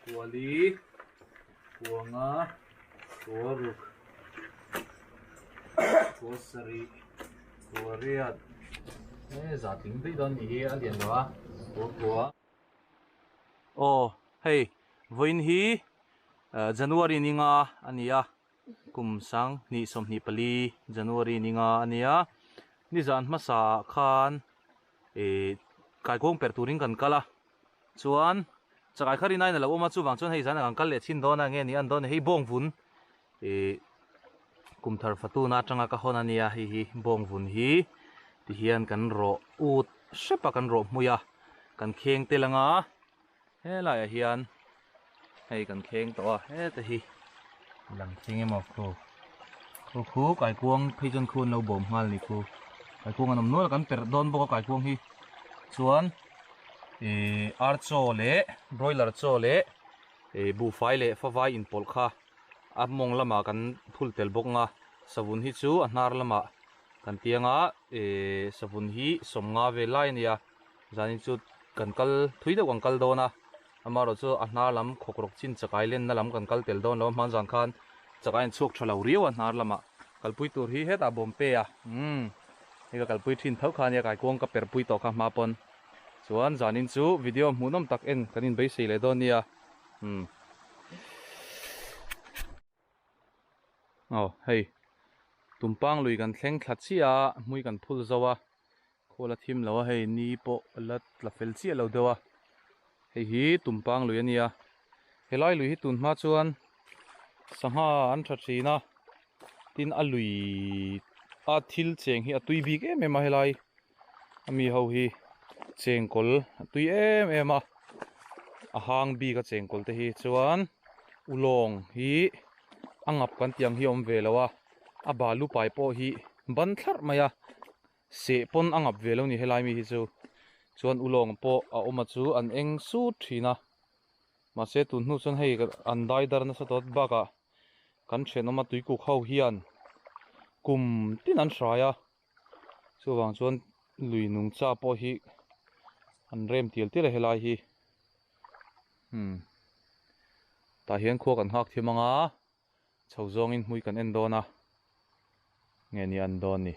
Kuali kuanga kua ruk kua sarih kua riat he za tling daih dawn nih hi a lian lo a kua kua aw hei vawiin hi January ni nga a ni a kum sang hnih 24 January ni nga a ni a nizan hmasa ah khan ih kaikuang perh turin kan kal a. Chuan chakai kha rin aiin a lo awm a, chuvang chuan hei zan ah kan kal leh chhin dawn a, enge ni an dawn ni hei bawng vun ih kum thar fatuna atanga ka hawn a nia hei hi bawng vun hi ti hian kan rawh ut hrep a kan rawh hmui a kan kheng tel anga helaiah hian hei kan kheng tawh a heta hi lang thing emaw khu khu khu kaikuang phei chuan khu an lo bawm nghal ni khu kaikuang an awm nual a kan perh dawn bawk a kaikuang hi chuan. Ihh ar chaw leh broiler chaw leh ihh buhfai leh favai inpawlh kha a mawng lamah kan phul tel bawk ang a savun hi chu a hnar lamah kan tiang a ihh savun hi sawmnga vel lai a ni a zanin chu kan kal thui deuh kan kal dawn a amaherawh chu a hnar lam khawk rawk chin chakai lenna lam kan kal tel dawn lo a hman zan khan chakai an chhuak tha lo riau a hnar lamah kalpui tur hi hetah bawm pe a umm hei ka kalpui thin tho kha ania kaikuang ka perh pui tawh kha hma pawn. Chuan zanin chu video hmuhnawm tak en kan inbeisei leh dawn nia umm aw hei tumpang lui kan thleng thla chiah a hmui kan phul zo a khawl a thim lo a hei ni pawh a la tla fel chiah lo deuh a hei hi tumpang lui a nia helai lui hi tun hma chuan sangha an tha thin a tin a lui a thil cheng hi a tui bik em em a helai. A mi ho hi chengkawl a tui em em a a hang bik a chengkawl te hi chuan ulawng hi a ngap kan tih ang hi a awm ve lo a a balu pai pawh hi ban thlarh mai a seh pawn a ngap ve lo a ni helai mi hi chu chuan ulawng pawh a awm a chu an eng sut thin a mahse tun hnu chuan hei an dai dar nasa tawt bakah kan thenawm a tuikuk ho hian kum tin an hrai a. Chuvang chuan lui nungcha pawh hi an rem tial tial a helai hi umm tah hian khua kan nghak thiam ang a chho zawngin hmui kan en dawn a nge ni an dawn ni.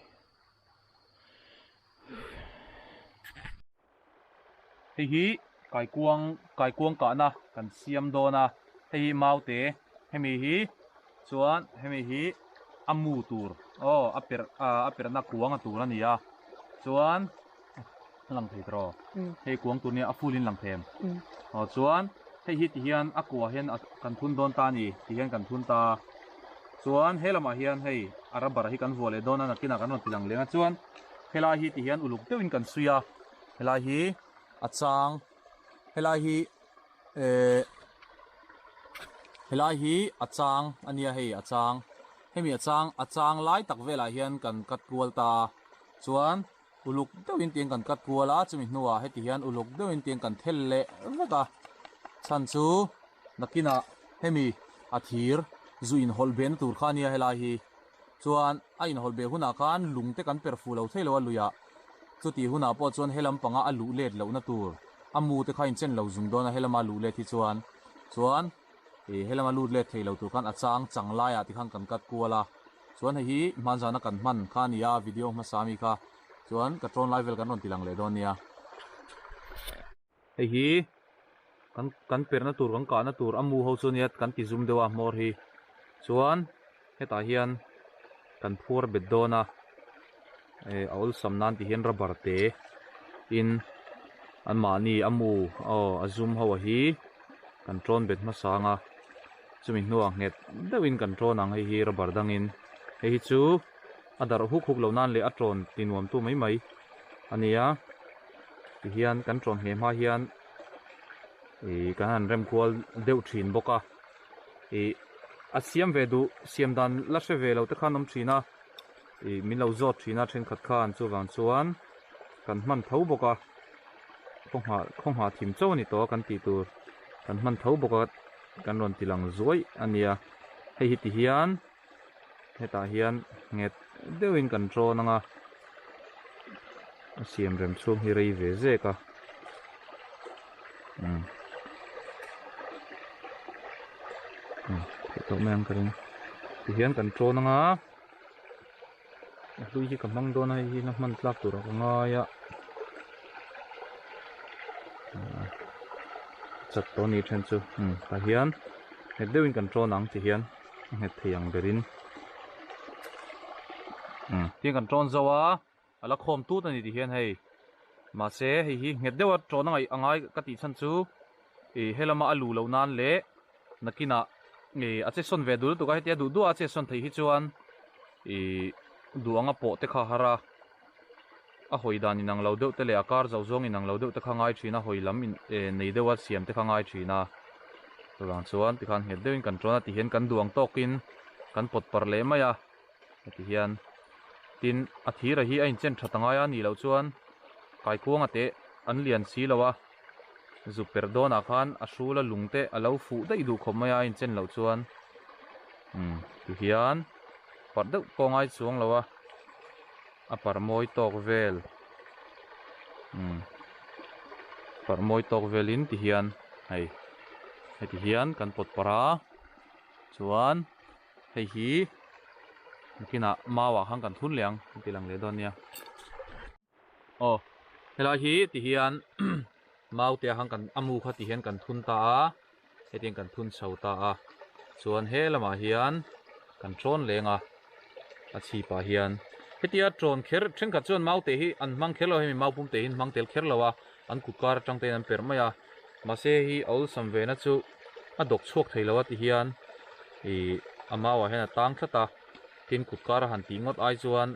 Hei hi kaikuang kaikuang kahna kan siam dawn a hei hi maute hemi hi chuan hemi hi a mu tur aw a perh ah a perhna kuang a tur a ni a chuan a lang thei tawh hei kuang tur nia a full in lang thei em aw chuan hei hi tihian a kua hian kan thun dawn ta a ni tihian kan thun ta chuan he lamah hian hei a rubber hi kan vuah leh dawn a nakinah kan rawn ti lang leng a chuan helai hi tihian uluk deuhin kan suih a helai hi a chang helai hi ehh helai hi a chang a nia hei a chang hemi a chang a chang lai tak velah hian kan cut kual ta a chuan uluk deuhin tiang kan cut kual a chumi hnuah heti hian uluk deuhin tiang kan thel leh vek a chhan chu nakinah hemi a thir zu inhawlh behna tur kha a nia helai hi. Chuan a inhawlh beh hunah khan lung te kan per fuh lo thei lo a luiah. Chutih hunah pawh chuan helam panga a luh let lohna tur a mu te kha inchen lo zung dawn a helama luh let hi chuan. Chuan ih helama lut let thei lo tur khan a chang chang laiah tikhan kan cut kual a. Chuan hei hi hmanzana kan hman kha a ni a video hmasa ami kha. Chuan ka trawn lai vel kan rawn ti lang leh dawn nia. Hei hi kan kan perhna tur kan kahna tur a mu ho chu ania kan ti zum deuh a hmawr hi chuan hetah hian kan phuar bet dawn a eh a awlsam nan ti hian rubber te in an mahni a mu aw a zum ho a hi kan tawn bet hmasa ang a chumi hnuah nghet deuhin kan tawn ang hei hi rubber dangin hei hi chu a darh huk huk loh nan leh a tawn ti nuam tu mai mai a ni a tihian kan tawn ngheh hma hian ih kan han rem kual deuh thin bawk a ih a siam ve duh siam dan la hre ve lo te khan awm thin a ih min lo zawt thin a thenkhat khan chuvang chuan kan hman tho bawk a khaw khaw nghah thim chauh a ni tawh a kan tih tur kan hman tho bawk a kan rawn ti lang zuaih a nia hei hi tihian. Hetah hian nghet deuhin kan tawn ang a, a siam rem chhung hi rei ve zek a umm. Theih tawh mai ang ka ring. Tihian kan ṭawn anga a hlui hi ka hmang dawn a hei hi la hman tlak tur a ka ngai a. Chat tawh a ni then chu tah hian nghet deuhin kan ṭawn ang tihian a nghet thei ang berin. Tihian kan ṭawn zo a. A la khawm tut a ni ti hian hei mahse hei hi nghet deuha tawna ngaih a ngai ka tih chhan chu ih helama a luh loh nan leh nakinah ih a che sawn ve duh lutuk a hetia duh duh a a che sawn theih hi chuan ih duh anga pawh te kha a har a a hawi dan inang lo deuh te leh a kar zauh zawng inang lo deuh te kha ngai thin a hawi lam in eh nei deuha siam te kha ngai thin a chuvang chuan tikhan nghet deuhin kan tawn a ti hian kan duh ang tawkin kan pawt parh leh mai a. Heti hian tin a thira hi a inchen that angai a nih loh chuan kaikuanga te an lian si lo a zu per dawnah khan a hrula lung te a lo fuh daih duh khawp mai a a inchen loh chuan umm ti hian parh deuh pawh a ngai chuang lo a a parh mawi tawk vel umm parh mawi tawk velin ti hian hei heti hian kan pawt parh a chuan. Hei hi nakinah mau ah khan kan thun leh ang kan ti lang leh dawn nia. Aw helai hi ti hian mau te ah khan kan a mu kha ti hian kan thun ta a hetiang kan thun chho ta a chuan he lamah hian kan tawn leng a a chhip ah hian hetia tawn kher thenkhat chuan mau te hi an hmang kher lo a hemi mau pum te hi an hmang tel kher lo a an kut kar atang te in an perh mai a mahse hei hi a awlsam ve na chu a dawk chhuak thei lo a ti hian ih a mau ah hian a tang tlat a tin kut kar a han tih ngawt ai chuan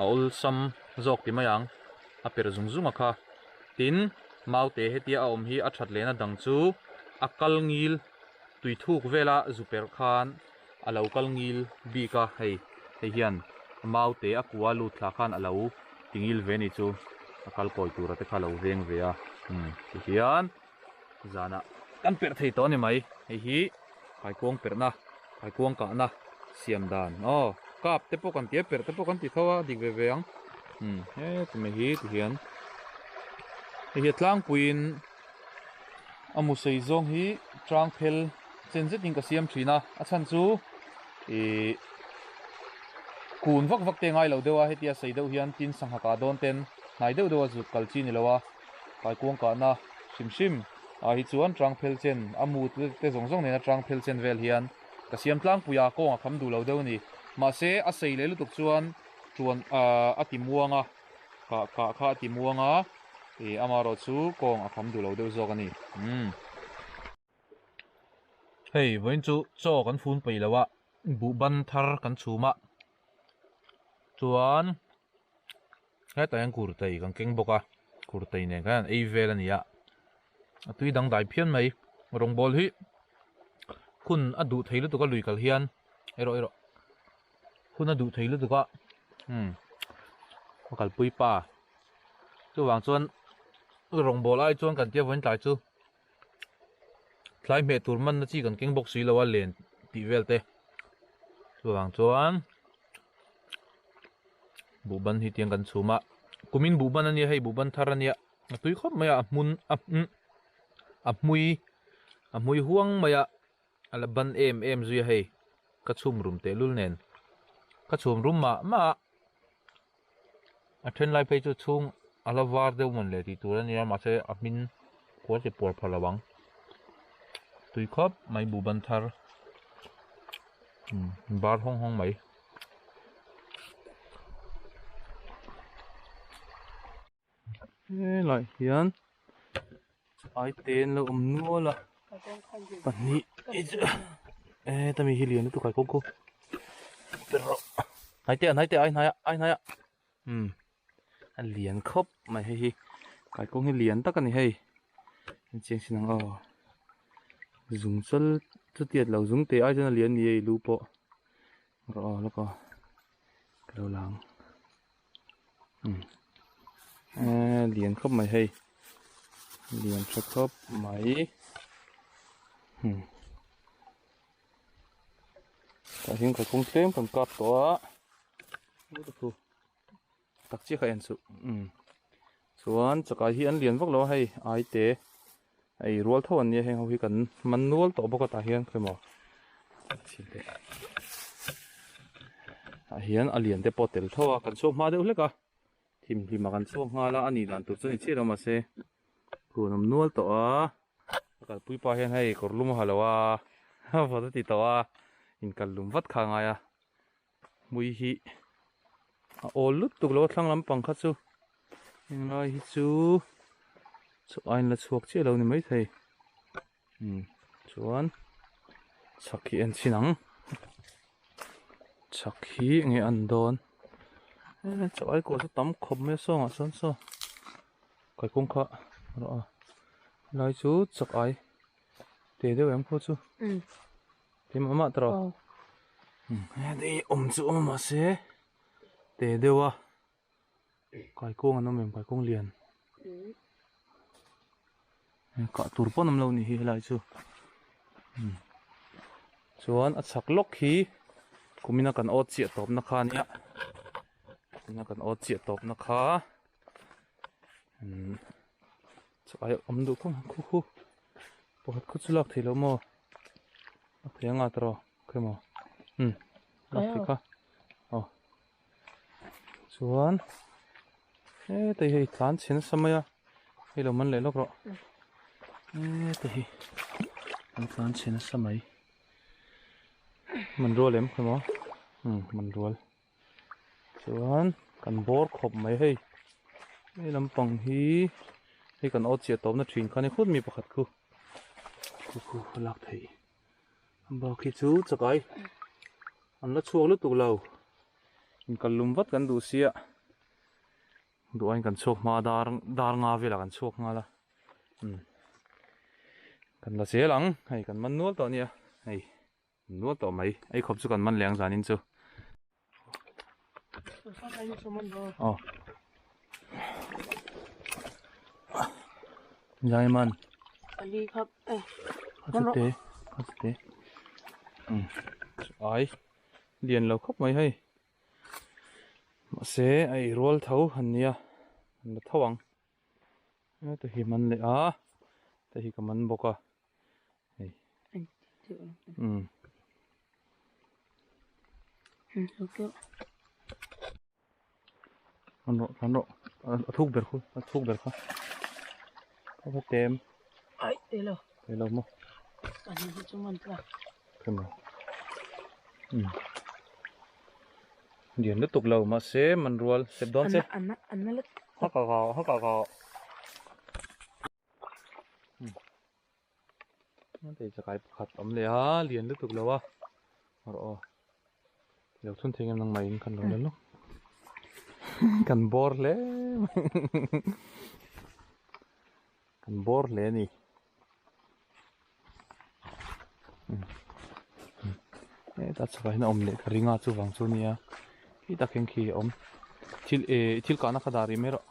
a awlsam zawk ti mai ang a perh zung zung a kha tin mau te hetia a awm hi a that lehna dang chu a kal ngil tui thuk vela zu perh khan a lo kal ngil bik a hei hei hian mau te a kua lut thla khan a lo ti ngil ve ni chu a kal kawi tura te kha a lo veng ve a umm tihian zanah kan perh thei tawh a ni mai hei hi kaikuang perhna kaikuang kahna siam dan aw kap te pawh kan ti a perh te pawh kan ti tho a dik ve ve ang umm heti mai hi tihian hei hi a tlangpuiin a mu sei zawng hi tang phel chen zetin ka siam thin a a chhan chu ihh kun vak vak te ngai lo deuh a hetia sei deuh hian tin sangha kah dawn ten hnai deuh deuh a zut kal chi ni lo a kaikuang kahna hrim hrim ah hi chuan tang phel chen a mu te zawng zawng nena tang phel chen vel hian ka siam tlangpui a kawng a kham duh lo deuh a ni mahse a sei leh lutuk chuan tuan ahh a ti muang a. Kah kah kha a ti muang a, ih amaherawh chu kawng a kham duh lo deuh zawk a ni. Umm. Hei vawiin chu chaw kan fun peih lo a, buhban thar kan chhum a, chuan hetah hian kurtei kan keng bawk a, kurtei nen khan an ei vel a ni a, a tui dangdai phian mai. Rawngbawl hi hun a duh thei lutuk a lui kal hian erawh erawh. Hun a duh thei lutuk a umm a kalpui pa chuvang chuan rawngbawl ai chuan kan tia vawiin tlai chu tlai hmeh tur man na chi kan keng bawk si lo a len tih vel te chuvang chuan buhban hi tiang kan chhum a kumin buhban ania hei buhban thar ania a tui khawp mai a a hmun a a hmui a hmui huang mai a. A la ban em em zui a hei, ka chhum rum tehlul nen ka chhum rum mah mah a, a then lai phei chu chhung a la var deuh mawn le tih tur a nia mahse a hmin kual ti puar pha lo ang, tui khawp mai buhban thar umm bar hawng hawng mai. Helaiah hian aite an lo awm nual a pahnih heta mi hi lian lutuk kai kawng khu hnai te ah hnai te ah ai hnai ah ai hnai ah umm a lian khawp mai hei hi kaikawng hi lian tak a ni hei chiang sin ang aw zung chal chutiat lo zung te ai chuan a lian a ni hei lu pawh rawh aw lawk aw ka lo la ang. Eee lian khawp mai hei lian tha khawp mai tah hian kalkawng tlem kan kap tawh a tak chiah kha en suh chuan chakai hi an lian vak lo a hei ai te. Ei rual tho an nia heng ho hi kan man nual tawh bawk a tah hian khawimaw tah hian a lian te pawh tel tho a kan chhuak hma deuh hlek a thim hlim a kan chhuak nghal a a nih dan tur chu ni chiah lo mahse huan awm nual tawh a a kalpui pa hian hei kawr lum a ha lo a vawt a ti tawh a inkal lum vat kha a ngai a hmui hi a awl lutuk lo a thlang lampang kha chu henglai hi chu chaw a inla chhuak chiah lo ni maithei umm chuan chhak hi en chhin ang chhak hi enge an dawn eh chaw ai kawh chu tam khawp mai a sawngah sawn saw kaikawng kha rawh a helai chu chak ai te deuh em khaw chu. Keimah mah tawh hei awm chu awm mahse te deuh a kaikawng an awm em kaikawng lian kah tur pawn awm lo ni hi helai chu chuan a chhak lawk hi kumina kan awt chiah tawp na kha ania kumina kan awt chiah tawp na kha chaw ai awm duh khawp khu khu pakhat khu chu lak theih loh maw lak theih anga tawh khawi maw umm lak theih kha aw chuan hetah hi hei tlan chhe nasa mai a hei lo man leh lawk rawh hetah hi an tlan chhe nasa mai man rual em khawi maw umm man rual. Chuan kan bawr khawp mai hei hei lampang hi hei kan aw chiah tawpna thin kha ni khut mi pakhat khu khu khu a lak theih a bak hi chu chakai an la chhuak lutuk lo inkal lum vat kan duh sia duh aiin kan chhuak hma dar dar nga velah kan chhuak nghal a umm kan la zel ang hei kan man nual tawh ania hei. Nual tawh mai, ei khawp chu kan man leh ang zanin chu. Aw. Zai man. Ali khap eh. Achute, achute. Um. Ai. Lian lo khawp mai hei. Mahse ai rual tho han nia. An la tho ang. Heta hi man leh a. Heta hi ka man bawk a. Hei. Um. An rawh, an rawh. A thuk ber khu, a thuk ber kha. Kha kha tem. Ai, te lo. Te lo mo. Ani hi chu man tla. Kha mo. Um. Lian lutuk lo mahse man rual step dawn che. Anna anna lut. Ha ka ka ha ka ka. Hei chakai pakhat awm leh a lian lutuk lo a rawh aw lo thun thei ngam nang mai in kan lo la lawk kan bawr hle mai kan bawr hle a ni heta chhakah hian a awm leh ka ring a chuvang chu ania khi tak hian khi a awm thil eh thil kahna kha dah rih mai rawh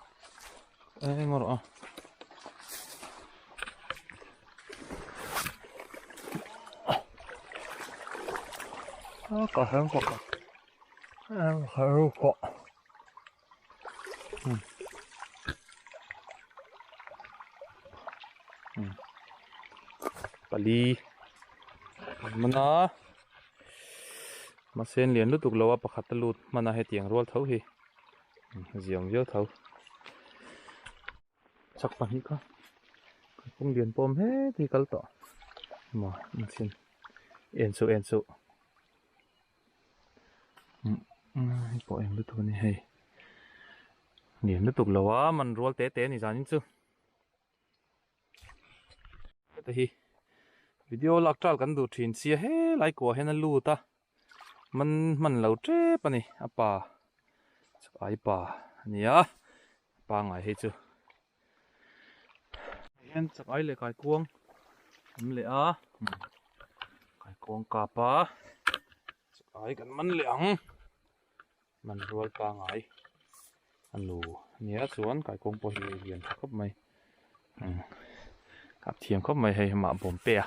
eng rawh a. Ka heng kawh heng kawh. Pali man a mahse an lian lutuk lo a pakhat a lut hman a hetiang rual tho hi ziam viau tho chak pahnih kha kawng lian pawm het hi kal tawh maw inchhin en chu en chu. Hei pawh eng lutuk a ni hei lian lutuk lo a man rual te te a ni zanin chu heta hi video lak tal kan duh thin sia helai kuah hian a lut a man hman lo tep a ni a pa ai pa a ni a pangai hei chu hian chak ai leh kaikuang awm leh a kaikuang kap a chak ai kan man leh ang man rual pangai a nu ania chuan kaikuang pawh hi lian tha khawp mai kap thiam khawp mai hei mah bawm pe a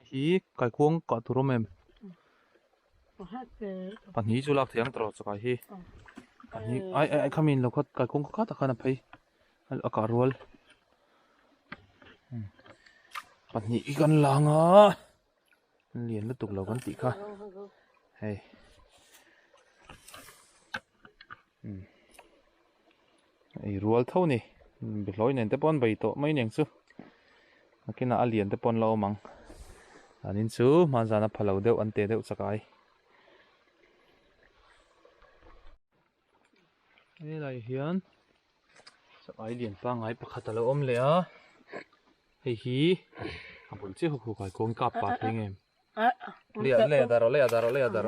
hi kaikuang kah tur awm em. Pahnih chu lak thei ang tawh chakai hi pahnih ai ai khami in lo khat kaikawng kha khat ah khan a phei a kah rual. Pahnih hi kan lang a lian lutuk lo kan tih kha hei ei rual tho ni behlawi nen te pawh an bei tawh mai niang chu nakinah a lian te pawh an la awm ang anin chu hmanzana pha lo deuh an te deuh chak ai. Helai hian sakai lian pangngai pakhat a lo awm leh a hei hi a bul chiah huk huk ai kawng kap pah thei ngem leh leh a dar leh a dar leh a dar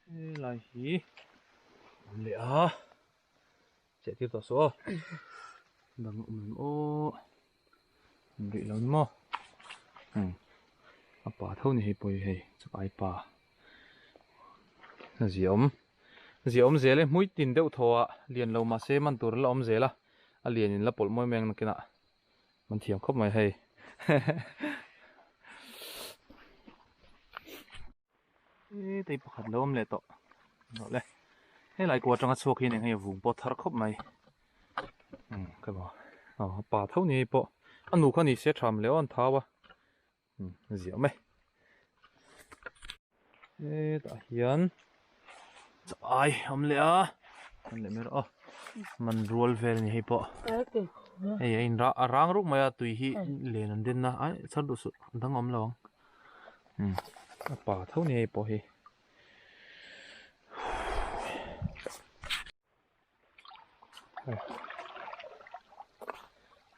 helai hi awm leh a cheh tir tawh suh aw dang awm em aw awm rih lo ni maw a pa tho ni hei pawh hi hei chakai pa ziaawm ziaawm zel e hmui tin deuh thaw ah lian lo mahse man tur la awm zel a a lian in la pawlh mawi mai ang nakinah man thiam khawp mai hei Tei pakhat lo awm leh tawh rawh le helai kua atanga chhuak hian eng hei a vung pawh thar khawp mai umm ka maw aw a pa tho ni hei pawh a nu kha ni se tham leh aw an thau a umm ziah mai hetah hian chaw ai awm leh a an leh mai rawh aw man rual vel a ni hei pawh hei a in a rang ruk mai a tui hi len an den a ai chhar duh suh dang a awm lo ang. Umm a pa tho ni hei pawh hi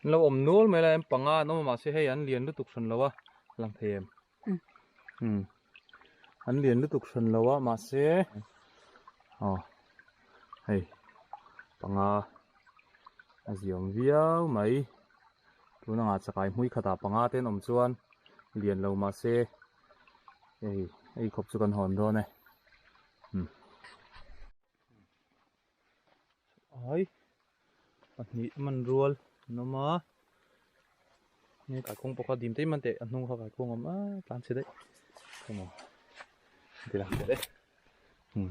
an lo awm nual mai lai an panga an awm a mahse hei an lian lutuk hran lo a lang thei em umm an lian lutuk hran lo a mahse aw hei panga a ziawm viau mai. Tun anga chakai hmui khatah panga te an awm chuan lian lo mahse hei ei khawp chu kan hawn dawn e umm ai pahnih man rual an awm a nge kaikhawng pawh kha dim tei man teh a hnung kha kaikhawng a awm a tlan chhe daih emaw ti lang teh e umm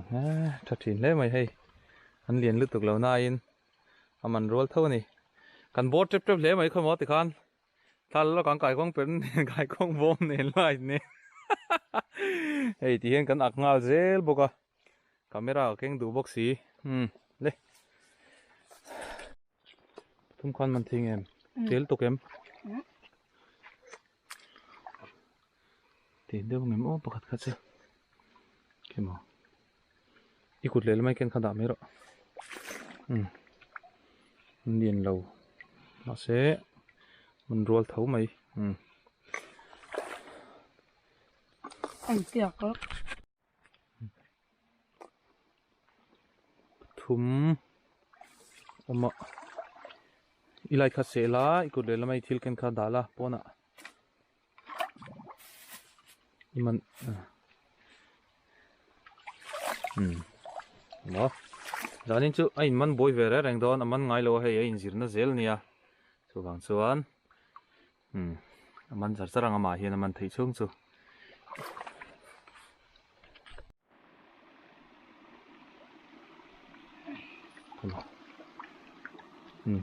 tha thin hle mai hei an lian lutuk lo nain. A man rual tho a ni. Kan bawr tep tep hle mai khaw maw tikhan thla la kan kaikawng per nen kaikawng bawm nen lai nen hei ti hian kan ak nghal zel bawk a camera ka keng duh bawk si umm le pathum khan man thing em tel tuk em tih deuh ngem aw pakhat kha chu khi maw. I kut leh lamai khian kha dah mai rawh umm an lian lo mahse an rual tho mai umm. An piak a. Pathum awm a i lai kha seh la i kut leh lamai thil ken kha dah la pawnah. Man umm maw zanin chu a in man buai ve reng reng dawn a man ngai lo a hei a inzir na zel ania chuvang chuan umm a man char char ang amah hian a man theih chhung chu. Umm.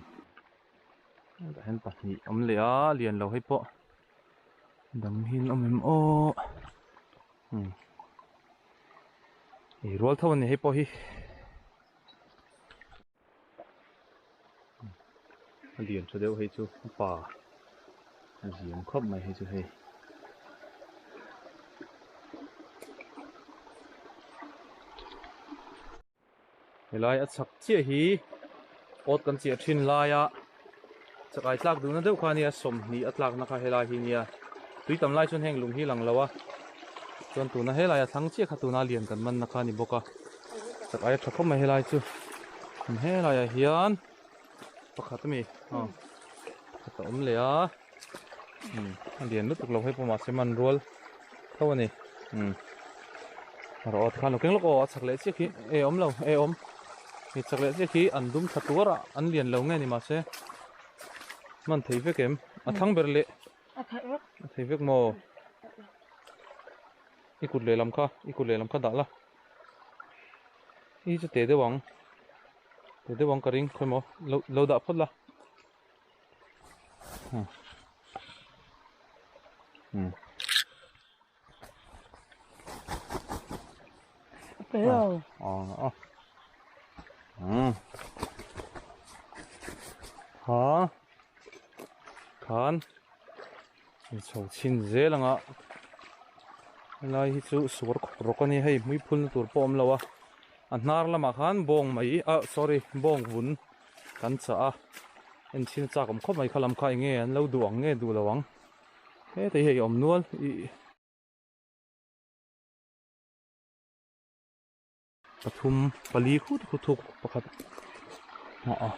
Tah hian pahnih awm leh a lian lo hei pawh dang hi an awm em aw umm ei rual tho a ni hei pawh hi a lian tha deuh hei chu a pa a ziam khawp mai hei chu hei. Helai a chhak chiah hi awt kan chiah thin laia chakai tlak duhna deuh kha a nia sawmhnih a tlakna kha helai hi nia tui tam lai chuan heng lung hi lang lo a chuan tuna helai a thlang chiah kha tuna lian kan manna kha a ni bawk a chakai a tha khawp mai helai chu helai ah hian pakhat ami aw pakhat a awm leh a a lian lutuk lo hei pawh mahse man rual tho a ni umm rawh aw tikhan lo keng lawk aw a chak leh chiah khi e awm lo e awm hei chak leh chiah khi an dum thla tuar a an lian lo nge ni mahse man thei vek em a thlang ber leh a thei vek a thei vek maw i kut lehlam kha i kut lehlam kha dah la i chu te deuh ang te deuh ang ka ring khawi maw lo lo dah phawt la. Ha khan chho chhin zel anga helai hi chu suar khawp rawk a ni hei hmui phulna tur pawh a awm lo a a hnar lamah khan bawng mai ah sorry bawng vun kan chah a enchhin a chak awm khawp mai kha lam kha eng nge an lo duh ang nge duh lo ang hetah hi hei awm nual ih. Pathum pali khut khut thuk pakhat a a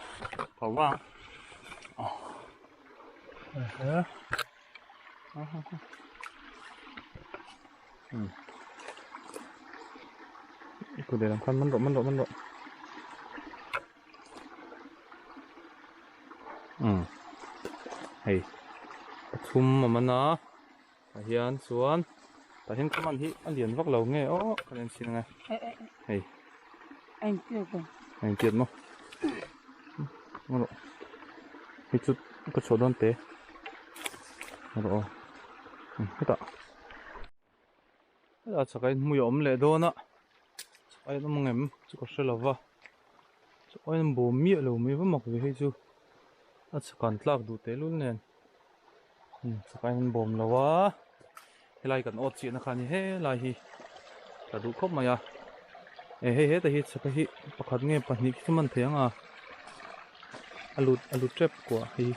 tho va a ku lehlam khan man rawh man rawh man rawh umm hei pathum a man a. Tah hian chuan tah hian ka man hi a lian vak lo nge aw ka en chhin ange hei a intiat a a intiat maw rawh hei chu ka chhuah dawn te rawh aw hetah hetah chakah in hmui a awm leh dawn a chakah in awm ang em chu ka hre lo va chakah in bawm miah lo mai va mak ve hei chu a chakah an tlak duh tehlul nen. Chakah in bawm lo a helai kan awt chiahna kha a ni helai hi ka duh khawp mai a e hei heta hi chakah hi pakhat nge pahnih khi chu man thei ang a a lut a lut tep kuah hi.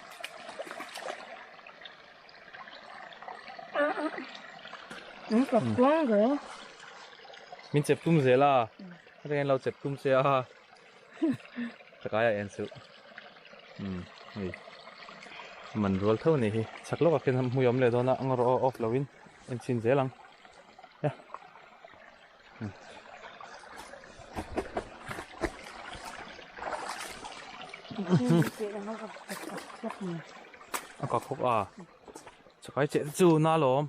Min chep tum zel a hetiang hian lo chep tum che a. Tlakai ah en suh umm hei man rual tho ni hi chak lawk ah khian hmui a awm leh dawn a ang erawh off lo in en chhin zel ang ya a ka khawk a chakai cheh te chu na lawm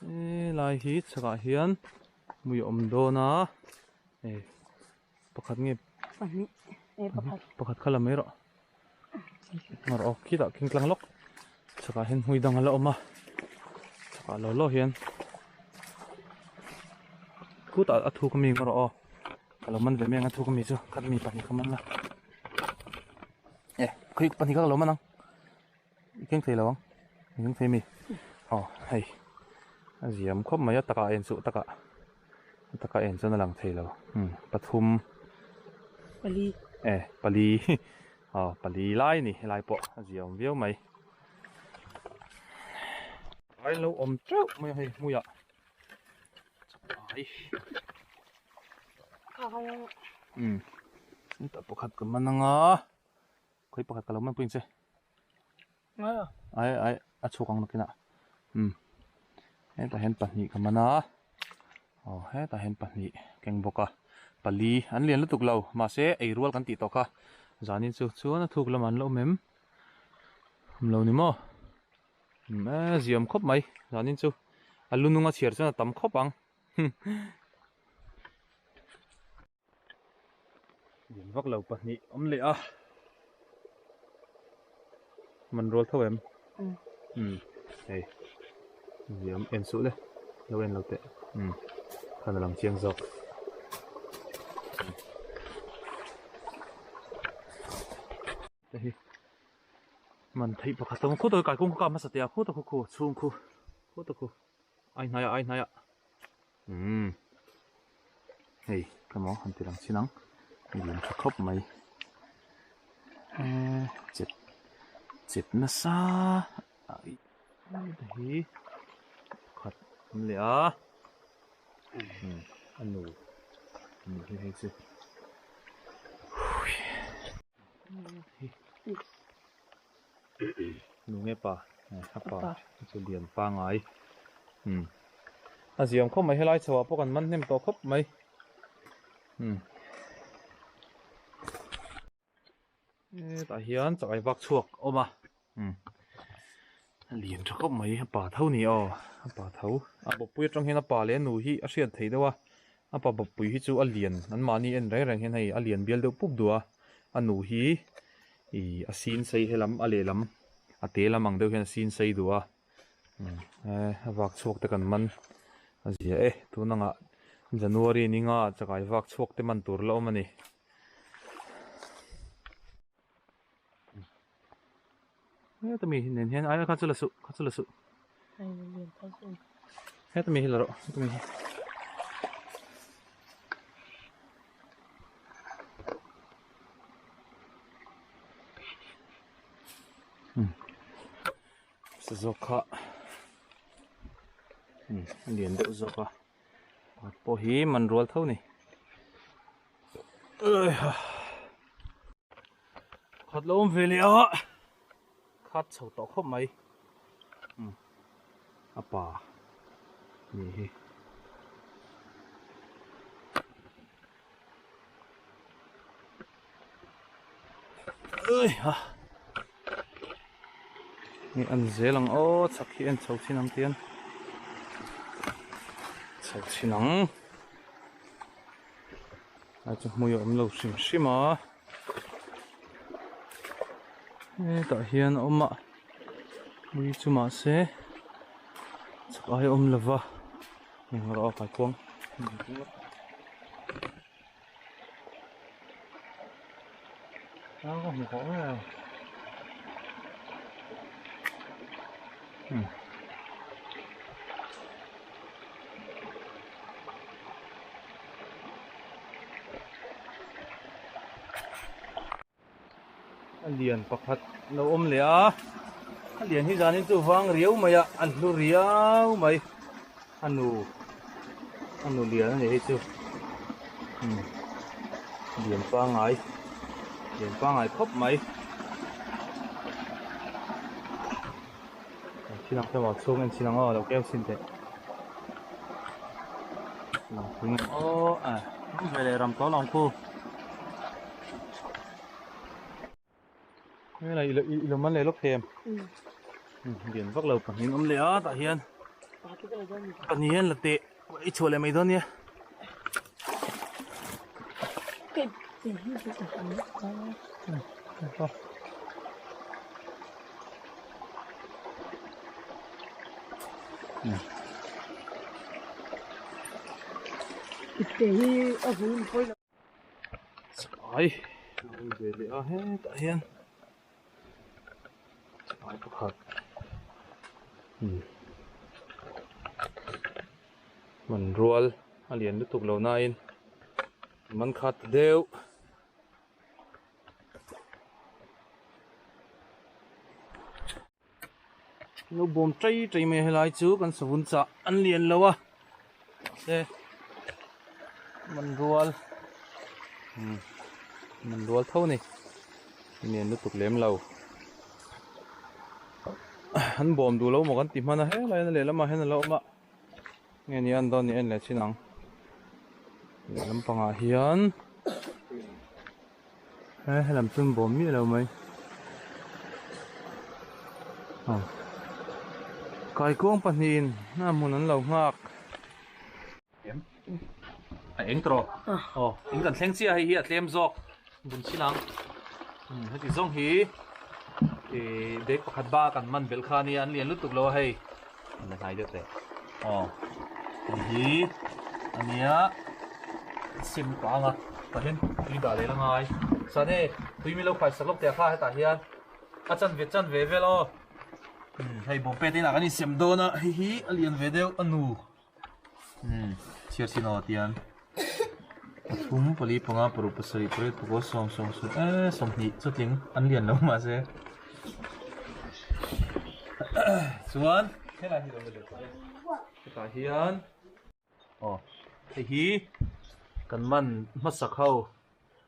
Helai hi chhakah hian mui a awm dawn a hei pakhat nge pahnih eh pakhat pakhat kha la mai rawh rawh aw khitah khin tlang lawk chhakah hian hmui dang a la awm a chhakah law law hian khutah a thuk ami rawh aw ka lo man ve mai ang a thuk ami chu khat mi pahnih kha man la eh khawi pahnih kha ka lo man ang. I keng thei lo ang i keng thei mi aw hei a ziam khawp mai a takah en chuh takah a takah en chuan a lang thei lo umm pathum pali e pali aw pali lai a ni helai pawh a ziam viau mai a lo awm teuh mai a hei hmuiah umm pakhat ka man anga. Khawi pakhat ka lo man pui ang che. Ai ai a chhuak ang nakinah. Um hetah hian pahnih ka man a. Aw hetah hian pahnih keng bawk a. Pali an lian lutuk lo mahse ei rual kan tih tawh kha. Zanin chu chuan a thuk lamah an la awm em? Awm lo ni maw? Um e ziam khawp mai zanin chu a lu nunga chhiar chuan a tam khawp ang. Lian vak lo pahnih awm leh a man rual tho em umm hei liam en suh le lo en lo teh umm khan a lang chiang zawk te hi man theih pakhat awm khawt a kaikung kha ka hmasa teh a khawt a khu khu chhung khu khawt a khu ai hnaiah ai hnaiah. Umm hei ka maw han ti lang chin ang lian tha khawp mai eee chep chep nasa ai hi pakhat awm leh a umm a nu nu hi hei chu Nu nge pa a pa chu lian pangai umm a ziam khawp mai helai chho ah pawh kan man hnem tawh khawp mai umm hetah hian chakai vak chhuak a awm a umm a lian tha khawp mai a pa tho ni aw a pa tho a bawppui atang hian a pa leh a nu hi a hriat theih deuh a a pa bawppui hi chu a lian an mahni en reng reng hian hei a lian bial deuh pup duh a a nu hi. Ih a sin sei helam a lehlam a te lam ang deuh hian a sin sei duh a a vak chhuak te kan man a zia e tun angah January ni nga chakai vak chhuak te man tur la awm a ni. Heta mi nen hian ai kha chu la suh kha chu la suh heta mi hi la rawh heta mi hi sa zawk kha a lian deuh zawk a pakhat pawh hi man rual tho ni Khat lo awm ve leh a khat chho tawh khawp mai a pa nih hi. Ni an zel ang aw chak hi en chho chin ang tian chho chin ang a chu hmui a awm lo hrim hrim a hetah hian a awm a hmui chu mahse chak ai a awm lova engrawh a kaikuang. A lian pakhat lo awm leh a a lian hi zanin chu vang riau mai a an hlu riau mai a nu a nu lian a ni hei chu umm lian pangai lian pangai khawp mai thil ang te maw chhung en chin ang aw lo keu chhin teh lang thing aw a veleh ram tawh lang khu. Helai i lo man leh lawk thei em? Lian vak lo pahnih awm leh a tah hian pahnih hian la teh i chhuah leh mai dawn nia. Ipte hi a hul pawi lo. Chakai a awm ve leh a hetah hian chakai pakhat man rual a lian lutuk lo nain man khat deuh. Lo bawm chei chei mai helai chu kan savun chah an lian lo a mahse man rual umm man rual tho a ni lian lutuk lem lo an bawm duh lo maw kan ti hman a helai a lehlamah hian a lo awm a nge ni an dawn ni en leh chin ang lehlam pangah hian. He helam chu an bawm miah lo mai aw kaikuang pahnihin a hmun an lo nghak a eng tawh aw in kan thleng chiah hei hi a tlem zawk bun chin ang heti zawng hi ih bag pakhat bak an man belh kha ania an lian lutuk lo a hei an la hnai deuh teh aw hei hi ania sim pang a tah hian tui dah leh la ngai chuan hei tui min lo khai sak lawk teh kha hetah hian a chanve chanve vel aw hei bawngpe te inah kan insem dawn a hei hi a lian ve deuh a nu chhiar chin aw tian pathum pali panga paruk pasarih pariat pakua sawm sawm sawm eee sawmhnih chutling an lian lo mahse chuan helai hi lo la leh tawh e hetah hian aw hei hi kan man hmasak ho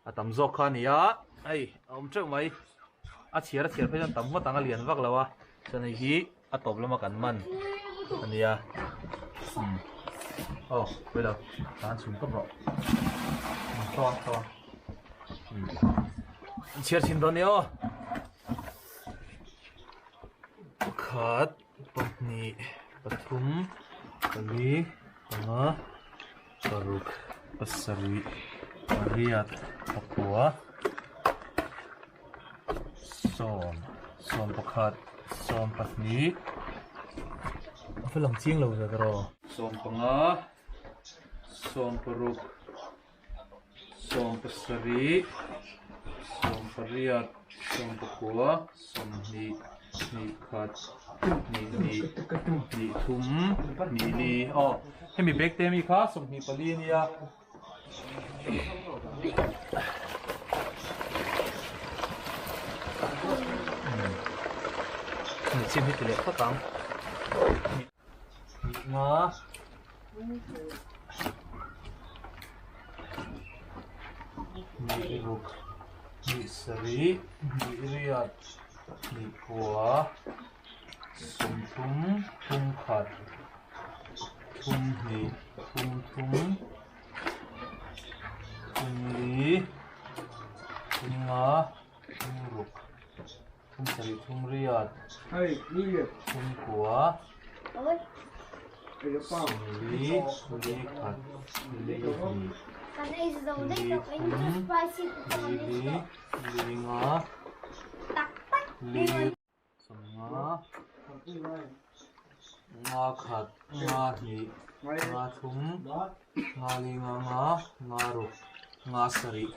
a tam zawk kha a ni a hei a awm teuh mai a chhiar a chhiar phei chuan tam ngawt ang a lian vak lo a chuan hei hi a tawp lama kan man a nia umm aw pawi lo tan chhum tawp rawh tawng tawng an chhiar chhin dawn nia aw pakhat pahnih pathum pali panga paruk pasarih pariat pakua sawm sawm pakhat. Sawmpahnih a va lang chiang lo ve rawh. Sawmpanga sawmparuk sawmpasarih sawmpariat sawmpakua sawmhnih hnih khat hnih hnih hnih thum hnih li aw hemi bag te ami kha 24 a nia. Chin hi ti leh phawt ang. Nga. Ni ruk, ni sarih, ni riat, ni kua, sawmthum, thum khat, thum hnih, thum thum, thum li, thum nga, thum ruk, thum sarih, thum riat, thum kua, sawmli, li khat, li hnih, li thum, li li, li nga, li. Sawmnga nga khat nga hnih nga thum nga li nga nga nga ruk nga sarih.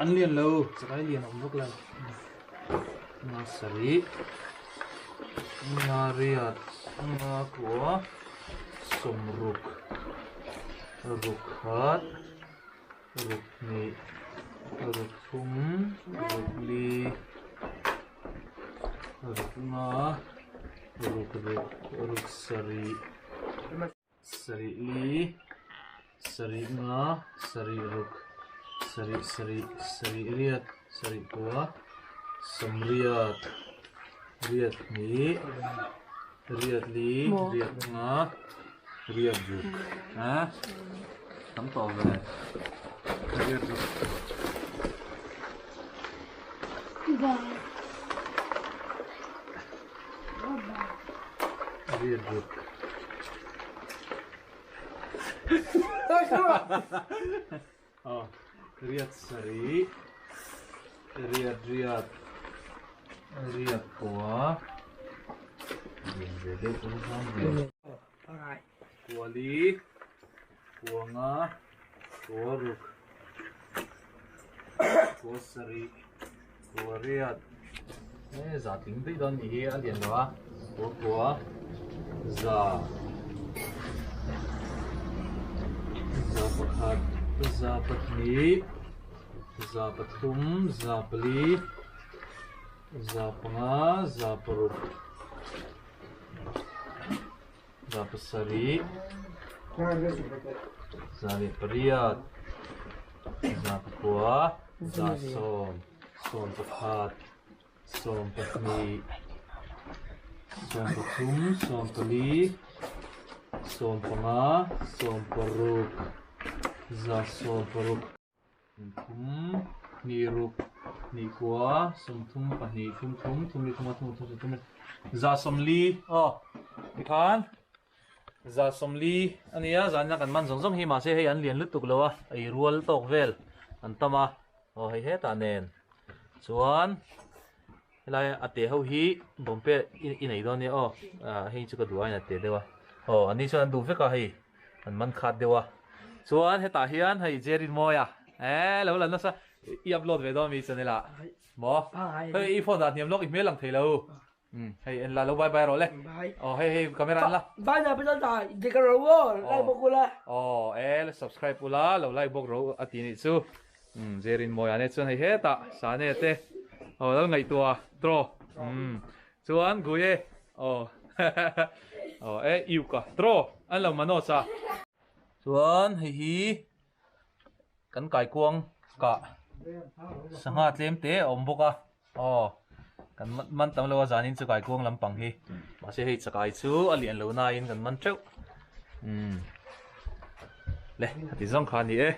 An lian lo chakai lian a awm vak lo nga sarih nga riat nga kua. Sawmruk ruk khat ruk hnih ruk thum ruk li ruk nga ruk ruk ruk sarih sarih li sarih nga sarih ruk sarih sarih sarih riat sarih kua sawmriat riat hnih. Riat li, riat nga, riat ruk a tam tawh ve riat ruk. Riat ruk. Aw riat sarih riat riat riat kua lian ve deuh chu hlang ve kua li kua nga kua ruk kua sarih kua riat he za tling daih dawn nih hi a lian lo a kua kua za za pakhat za pahnih za pathum za pali za panga za paruk za pasarih za leh pariat za pakua za sawm sawm pakhat. 12, 13, 14, 15, 16, za 16, thum, hnih ruk, hnih kua, 30 pahnih, thum thum, thum li thum a thum thum thum za 40 aw tikhan za 40 ania zanina kan man zawng zawng hi mahse hei an lian lutuk lo a ei rual tawk vel an tam a aw hei hetah nen. Chuan helai a te ho hi bawmpe i nei dawn nia aw ah hei chu ka duh aiin a te deuh a aw an ni chuan an duh vek a hei an man khat deuh a chuan hetah hian hei Jerin Mawia eh lo la nasa i upload ve dawn mi channel ah maw hei i phone dah hniam lawk i hmel lang thei lo. Um hei en la lo bye bye rawh le. Bye. Aw hei hei camera en la. Bye na pasal ta de ka ro wo like bawk ula. Aw e subscribe ula lo like bawk ro a ti nih chu. Um Jerin Mawia ne chuan hei hetah Sane te aw lal ngaihtuah draw. Um chuan Guye aw aw e Iuka draw an lo Manoj a. Chuan hei hi kan kaikuang kah sangha tlem te a awm bawk a aw kan man tam lo a zanin chu kaikuang lampang hi mahse hei chakai chu a lian lo nain kan man teuh umm le a ti zawng kha a ni e.